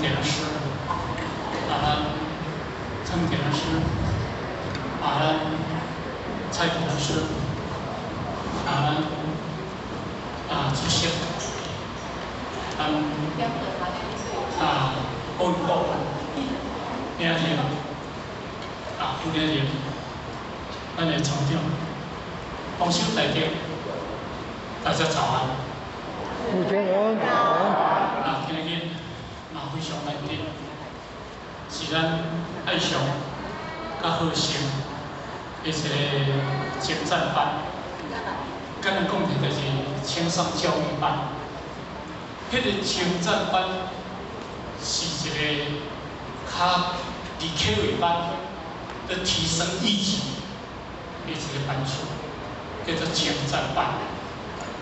典師，啊，咱陳典師，啊，咱蔡典師，啊，咱啊主席，咱啊郭郭領領，啊副領領，咱的廠長，豐收大德，大家早安。主持人早安。啊，今日嘛非常難得，是咱愛上佮好勝的一個精湛班，簡單講起就是青商教育班。彼個精湛班是一個較離口的班，咧提升一級的一個班數，叫做精湛班。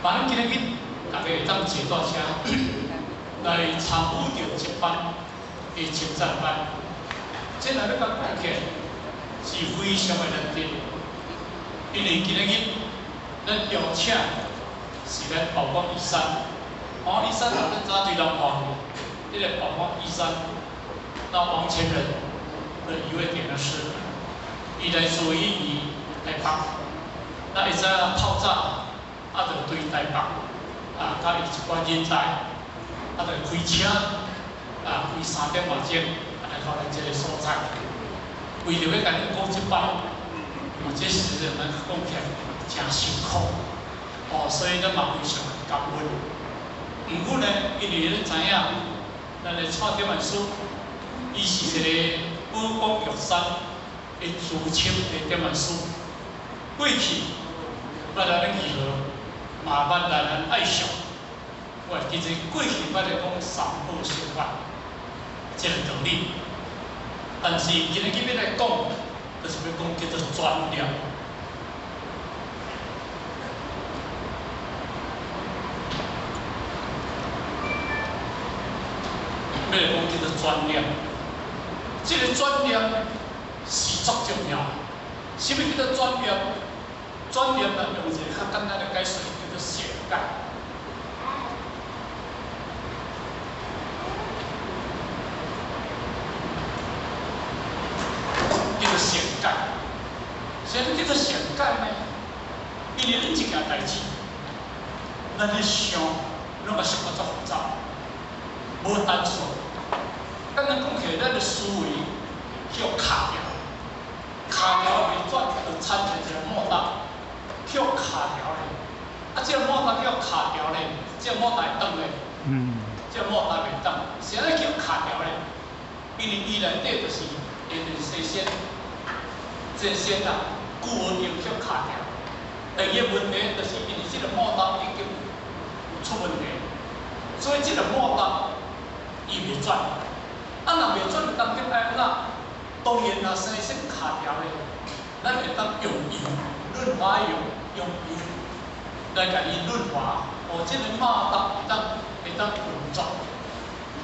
嘛，咱今日大家會當坐大車來參與著這班的精湛班，這若欲共講起來是非常的難得，因為今日咱邀請是咱寶光醫生，寶光醫生咱早對人看，這個寶光醫生，那王前仁的一位點的師，伊來自於台北，那伊知影透早啊，就對台北。啊，佮伊一寡人才，啊，就開車，啊，開3點外鐘，啊，來到咱這個所在，為著欲共恁講這班，啊，這實在咱講起來誠辛苦，哦，所以咱嘛非常感恩。毋過呢，因為咱知影，咱的蔡點萬師，伊是一個寶光玉山的資深的點萬師，過去捌來咱義和。嘛捌來咱愛上，我其實過去捌來講三寶修法，這個道理。但是今日欲來講，就是欲講叫做轉念。欲來講叫做轉念，這個轉念是足重要。啥物叫做轉念？轉念咱用一個較簡單的解釋，叫做善解。叫做善解。啥物叫做善解呢？因為咱一件代誌，咱咧想，攏嘛想甲足複雜，無單純。簡單講起來，咱的思維予卡牢，卡牢袂轉，就產生一個末搭。予卡牢咧，啊，這個末搭予卡牢咧，這個末搭會斷咧，這個末搭袂斷，啥物叫卡牢咧？因為伊內底就是連連細線，這個線啊，久無用予卡牢。第二個問題就是因為這個末搭已經有出問題，所以這個末搭伊袂轉。啊，若袂轉，當中愛按怎？當然若生線卡牢咧，咱會當用油潤滑油。用油來共伊潤滑，予這個馬達會當運作。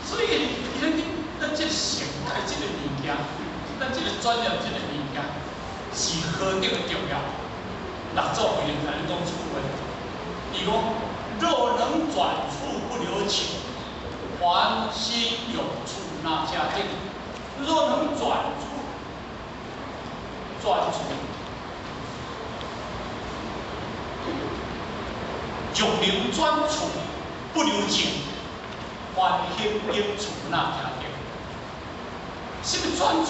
所以，伊咧咱這個善解這個物件，咱這個轉念這個物件是何等的重要。六祖慧能共咱講一句話，伊講：若能轉處不留情，還心有處那家定。若能轉處，轉處。若能轉處不留情，還心有處那家定。啥物轉處？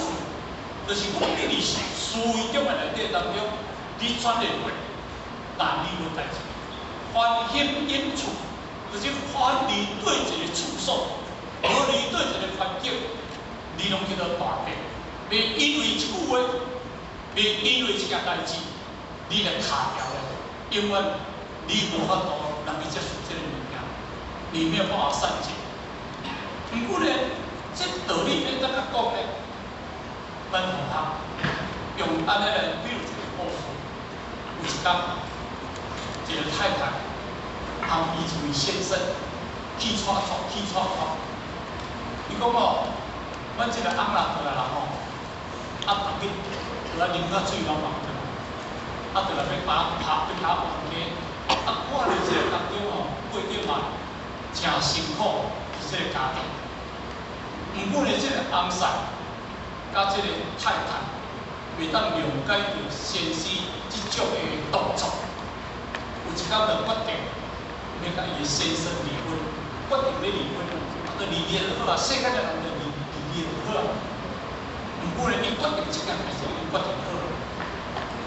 就是講你佇思維中的內底當中，你轉會過，但你無代誌。還心隱處，就是凡你對一個處所，無你對一個環境，你攏叫做大定。袂因為一句話，袂因為一件代誌，你來卡牢咧，永遠。你無法度人去接受這個物件，你沒有辦法善解。毋過呢，這道理欲怎樣講呢？咱同學用按呢來比喻一個故事。有一工，一個太太和伊一位先生去娶去娶伊講哦，阮這個翁仔轉來啦吼，啊，逐日就愛啉到醉茫茫轉來，啊，轉來欲拍拍欲拍冤家。啊，看佇這個當中吼，過得嘛誠辛苦，佇這個家庭。毋過呢，這个翁婿佮這个太太袂當諒解著先生這種的動作，有一工就決定欲佮伊的先生離婚，決定欲離婚，啊，就離離就好啊，世間的人就離離離就好啊。毋過呢，伊決定這件代誌已經決定好。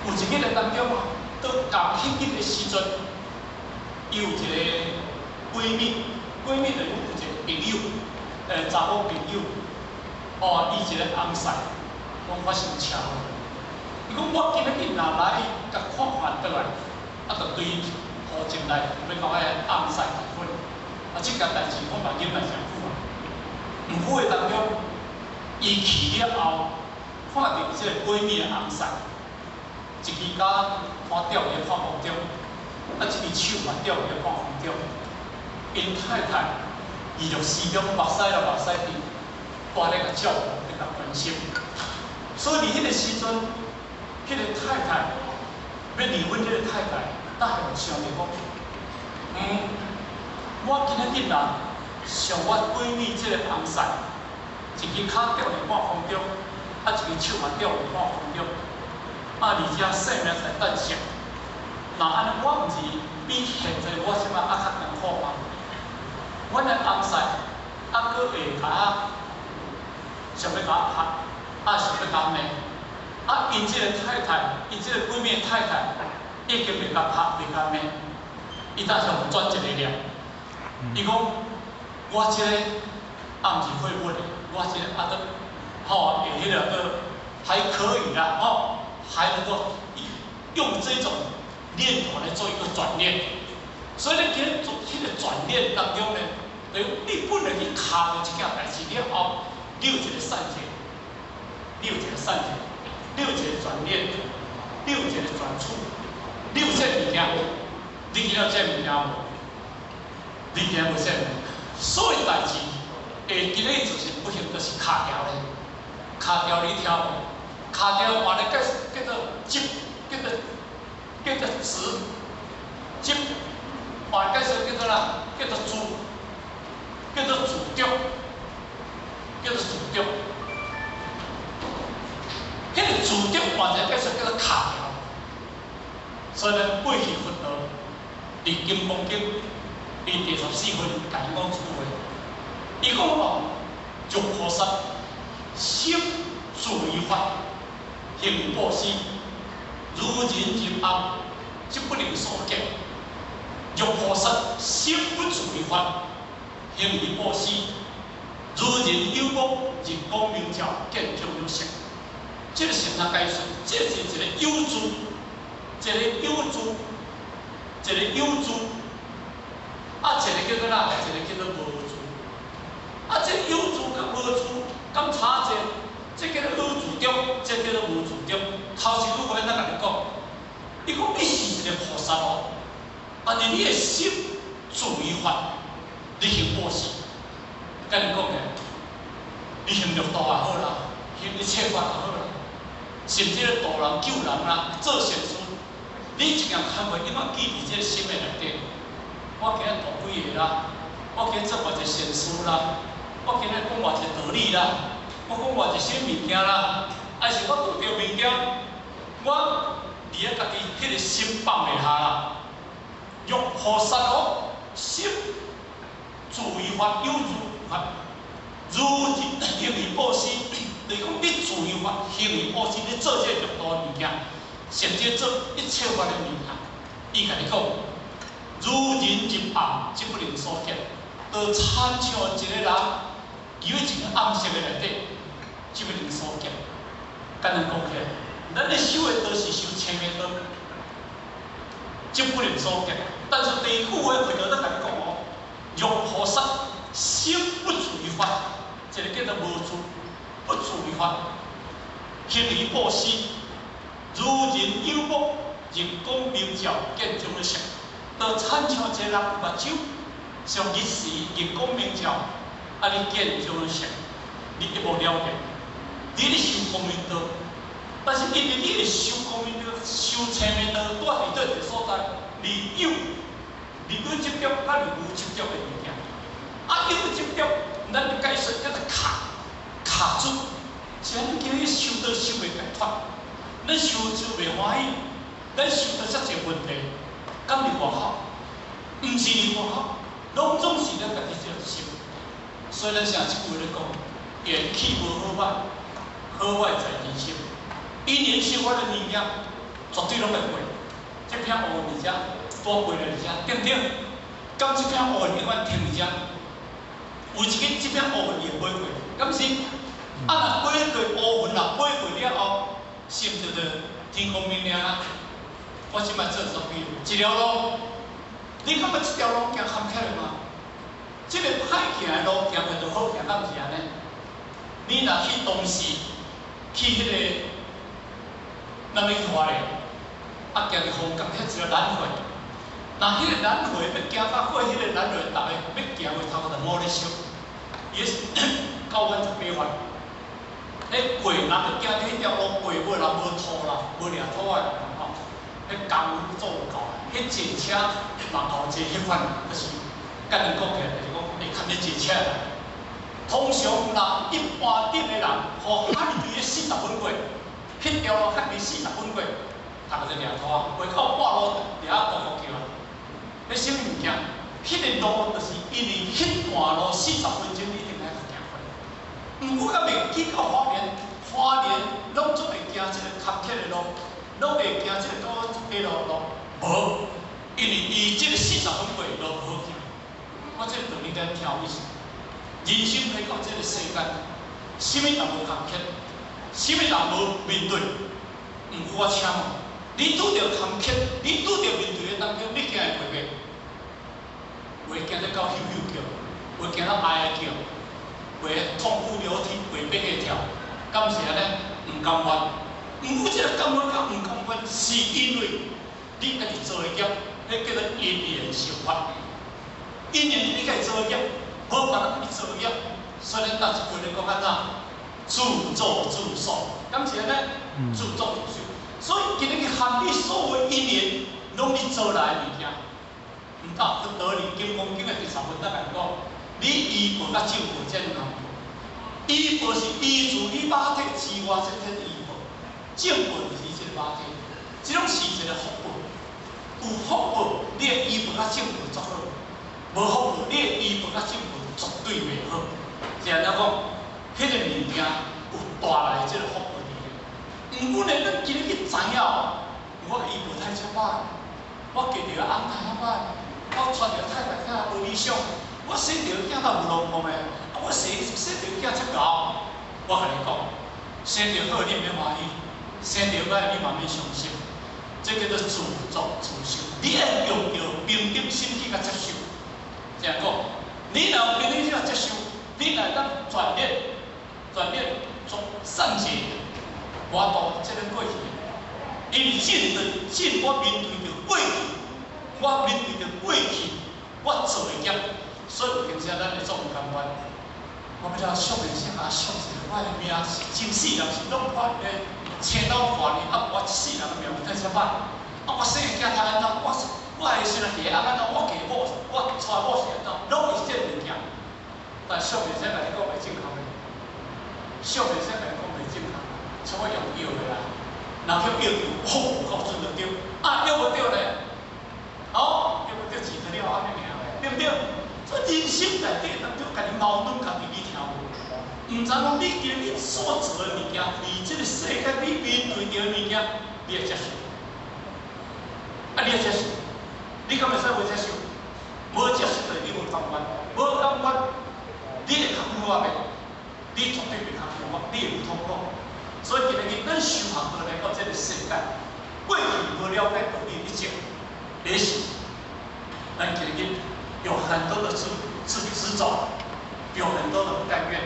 有一日的當中啊，到仝彼日的時陣，伊有一个閨蜜，閨蜜就是有一个朋友，查某朋友，哦，伊一个翁婿，講發生車禍。伊講我今仔日若來共看看轉來，啊，就對戶籍內欲共彼个翁婿離婚。啊，這件代誌我嘛忍來誠久啊。毋過的當中，伊去了後，看著這个閨蜜的翁婿，一支跤攤吊佇半空中，啊，一支手嘛吊佇半空中。𪜶太太伊就始終目屎流目屎滴，蹛咧共照顧，咧共關心。所以佇彼个時陣，彼个太太欲離婚，彼个太太，逐項想著講，我今仔日若像我閨蜜這個翁婿，一支跤吊佇半空中，啊，一支手嘛吊佇半空中，啊，而且性命在旦夕，若按呢，我毋是比現在我這擺猶較艱苦嗎？阮的翁婿猶閣會共我想欲共我拍，啊，想欲共我罵，啊，𪜶這個太太，𪜶這個閨蜜的太太，已經袂共拍，袂共罵，伊當時轉一個念，伊講我這個也毋是廢物的，我這個啊都吼會彼个閣還可以啦，吼，還能夠用這種念頭來做一個轉念，所以你今日做彼個轉念當中呢，就是你本來去卡著這件代誌了後，你有一個善解，你有一個善解，你有一個轉念，你有一個轉處，你有這物件，你見到這物件無？你見無這物件？所有代誌會記咧就是不幸就是卡牢咧，卡牢你聽無？卡牢換咧叫做執，叫做執，執換解說叫做啥？叫做執，叫做執著，叫做執著。彼个執著換一個解說叫做卡牢。所以咱過去佛陀佇《金剛經》佇第14分共伊講這句話，伊講哦，若菩薩心住於法，行布施，如人入暗，則不能所見；若菩薩心不住於法，行於布施，如人有目，日光明照，見中有色。這个是啥解說？這是一个有住，一个有住，一个有住，啊，一个叫做啥？一个叫做無住。啊，這個有住佮無住，敢差濟？這叫做有住著，這叫做無住著。頭一句話咱共你講，伊講你是一个菩薩哦，但是你的心住於法，你行布施，共你講的，你行六度也好啦，行一切法也好啦，甚至度人救人啦，做善事，你一件工課永遠記佇這个心的內底。我今日度幾个啦，我今日做偌濟善事啦，我今日講偌濟道理啦，我講偌濟啥物件啦，還是我拄著物件，我佇咧家己彼个心放袂下啦。若菩薩哦，心住於法，有住於法，如人行於布施，就是講你住於法，行於布施，你做這個六度的物件，甚至做一切法的物件，伊共你講，如人入暗，則不能所見。就親像一個人入去一個暗室的內底，則不能所見。簡單講起來，咱咧修的道是修清明道，則不能所見。但是第二句話佛陀咧共你講哦，若菩薩心不住於法，這個叫做無住，不住於法，行於布施，如人有目，日光明照，見中的色。就親像一個人目睭，像日時日光明照，啊，你見中的色，你一目了然。你咧修光明道，但是因為你咧修光明道、修清明道，蹛佇佗一個所在，離有，離有執著，佮離無執著的物件。啊，有執著，咱就解說叫做卡。款。咱受就袂歡喜，咱受著遮濟問題，敢佇外口？毋是佇外口，攏總是咱家己這個心。所以咱成這句話咧講，緣起無好歹，好歹在人心。因緣生法的物件，絕對攏會過。這片烏佇遮，帶過來佇遮，對毋對？敢這片烏永遠停佇遮？有一個這片烏雲會飛過，敢是？啊，若飛過烏雲，若飛過了後，是毋是就天公明亮啊？我這擺做作比喻，一條路，你感覺這條路行坎坷嗎？這個歹行的路行過就好行，敢毋是按呢？你若去東勢，去彼個，咱欲去花蓮，啊，行佇鳳岡遐一個南迴，若彼個南迴欲行到過彼個南迴，逐个欲行過頭殼就五咧燒，伊是9彎18彎。彼過，人就行佇彼條路過尾，人無土啦，無掠土仔吼，彼工做有夠，彼坐車嘛夠坐彼款，就是簡單講起來，就是講會堪咧坐車的人。通常若一般等的人，予較離的40分過，彼條路較離四十分過，頭殼就掠土仔，袂到半路掠大哭叫啊！彼啥物物件？彼個路就是因為彼段路四十分鐘一定愛行過。毋過閣袂去到花蓮，花蓮攏總會行這個坎坷的路，攏會行這個9彎18路路，無，因為伊這個四十分過路好行。我這個道理咱聽有意思。人生來到這個世間，啥物人無坎坷，啥物人無面對？毋過我請問，你拄著坎坷，你拄著面對的當中，你驚會過袂？會驚得到咻咻叫，會驚到哀哀叫，會痛哭流涕，會變個跳，敢是按呢？毋甘願。毋過這個甘願佮毋甘願，是因為你家己做的業，彼叫做因緣生法。因緣你家己做的業，無別人共你做的業，所以咱搭一句咧講按怎？自作自受，敢是按呢？自作自受。所以今日去含你所有因緣，攏你做來的物件。毋到佛道理《金剛經》的第十分，咱來講，你依報佮正報這兩項。依報是依自你肉體之外，這體依報；正報就是這個肉體，這種是一個福報。有福報，你的依報佮正報足好；無福報，你的依報佮正報絕對袂好。是按怎講？彼個物件有帶來這個福報佇咧。毋過呢，咱今日去知影哦，我依報太差歹，我嫁著翁太歹，我娶著太太較無理想，我生著囝較無攏講的，啊，我生生著囝遮𠢕，我共你講，生著好你毋免歡喜，生著歹你嘛免傷心，這叫做自作自受。你愛用著平等心去共接受，這樣講，你若有平等心去接受，你若會當轉念，轉念做善解，無法度，這個過去，因為進的進，我面對著過去，我面對著過去，我做的業，所以有閒時咱會做毋甘願。我欲來相面先共相一下，我的命是前世人是攏看的青老看呢，啊，我一世人的命太差歹。啊，我生的囝太按怎？我我的時陣嫁翁按怎？我嫁某，我娶某是按怎？攏是這個物件。但相面先共你講袂正確的，相面先共你講袂正確，像我用藥的啦，若去藥就好有夠準就對，啊，藥無對咧，哦，藥無對錢提了按呢爾，對毋對？所以人生內底當中，家己矛盾，家己你聽無？毋知講你今日所做的物件，佇這個世界你面對著的物件，你會接受？啊，你會接受？你敢會使無接受？無接受就你無甘願，無甘願，你會較苦樂袂？你絕對袂較苦樂，你會有痛苦。所以今日咱修學倒來到這個世界，過去無了解道理，一種，也是咱今日有很多的執執執著，有很多的不甘願。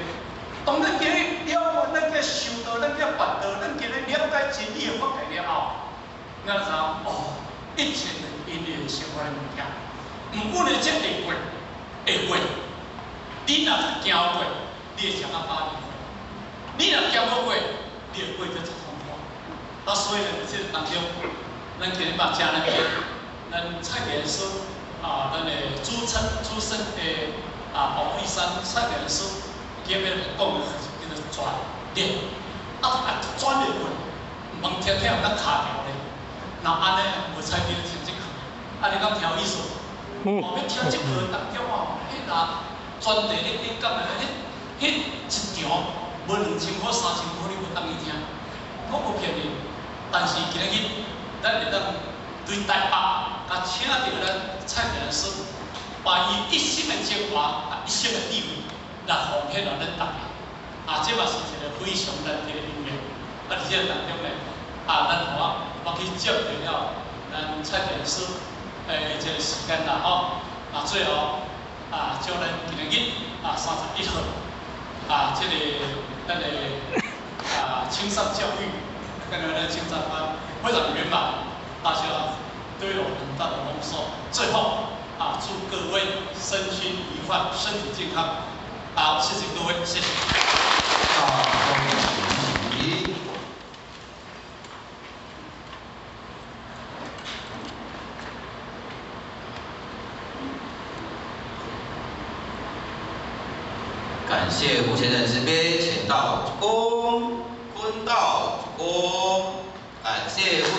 當咱今日了解，咱去修道，咱去辦道，咱今日了解真理的法界了後，咱知影哦，一切的因緣生法的物件，毋過呢，這會過，會過。你若行過，你會食較飽；你若行無過，你會過得足痛苦。啊，所以呢，佇這個當中，咱今日嘛誠難得，咱蔡蓮師啊，咱的主稱主身的啊，王惠山蔡蓮師，今日講的叫做轉念，啊啊轉會過，毋通聽聽有咱卡著咧。若按呢無彩佇咧聽這課，按呢敢聽有意思？哦，欲聽這課當中哦，彼若專題咧演講的，彼一場無2000箍3000箍，你無當去聽，我無騙你。但是今仔日咱會當對台北，共請著咱蔡典老師，把伊一生的精華、一生的智慧來奉獻予咱大家。啊，這嘛是一個非常難得的因緣。啊，佇這個當中呢，啊，咱予我去接著了咱蔡典老師的這個時間啦，吼。啊，最後啊，將咱今仔日啊31號啊，這個咱的啊青少教育，跟咱青少班非常圓滿，大家都有很大的豐收。最後啊，祝各位身心愉快，身體健康。好，謝謝各位，謝謝。大恭喜！感謝胡先生慈悲，前道鞠躬，坤道鞠躬，感謝胡。